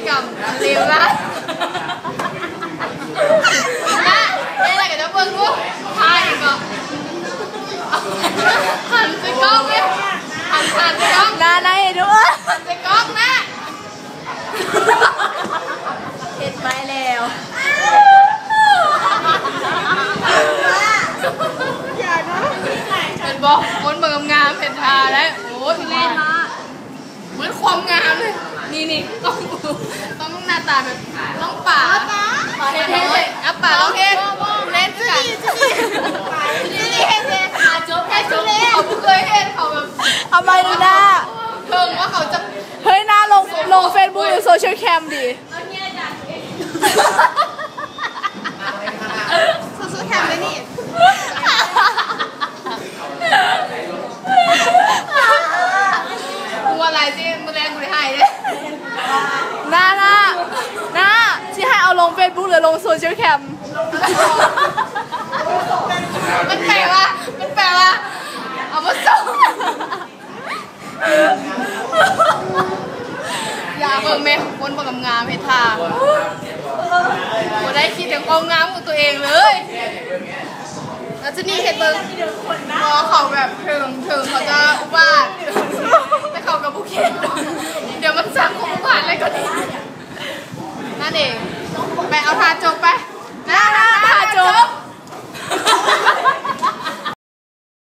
ກຳເລວຮ້າຍນະ. ເຮັດອະໄລກໍຈະເບິ່ງດູ ຖ່າຍກໍ ຫັນໃສ່ກ້ອງເດ້ ຫັນ ຫັນໃສ່ກ້ອງ ໜ້າໃນເດ້ ຫັນໃສ່ກ້ອງນະ. ເຮັດໄປແລ້ວ ເຫັນບໍ່? ຄົນເບິ່ງງາມໆ ເຫັນທ່າແລ້ວ. ໂອ້ຍ ທຸເລດມາກ ເໝືອນຄວາມງາມເລີຍ. ນີ້ໆ ຕ້ອງ ຕ້ອງໜ້າຕາແບບນ້ອງປາ ປາເຮັດ ເຮັດ ເຮັດ ອ່ະ ປາລອງເຮັດ ເຫຼັ້ນຈຸດີ ຈຸດີ ຈຸດີເຮັດເລີຍ. ເຂົາບໍ່ເຄີຍເຮັດ ເຂົາແບບ ເອົາໄປດູໜ້າ ເຖິງວ່າເຂົາຈະ ເຮີ້ຍ ໜ້າລົງ ລົງເຟສບຸກ ຫຼື ໂຊຊຽວແຄມດີ? ໂຊຊຽວແຄມເດ້ນີ້. ກູວ່າຫຼາຍຊິ ມື້ແລງກູໄດ້ຫາຍເດ້. ໜ້າ ໜ້າ ໜ້າ ຊິໃຫ້ເອົາລົງເຟສບຸກ ຫຼື ລົງໂຊຊຽວແຄມ? ມັນແປວ່າ ມັນແປວ່າ ເອົາມາສົ່ງ. ຢ່າເບິ່ງແມ່ ຄົນບໍ່ງາມໆ ເຮັດທ່າ ບໍ່ໄດ້ຄິດເຖິງຄວາມງາມຂອງຕົວເອງເລີຍ. ແລ້ວຈະນີ້ເຮັດເບິ່ງ ບໍ່ ເຂົາແບບເຖິງ ເຖິງເຂົາຈະອຸບາດ ແຕ່ເຂົາກໍບໍ່ຄິດ ດຽວມັນສ້າງຄວາມອຸບາດໃນກະດີ ນັ້ນເອງ. ໄປເອົາທ່າຈົບ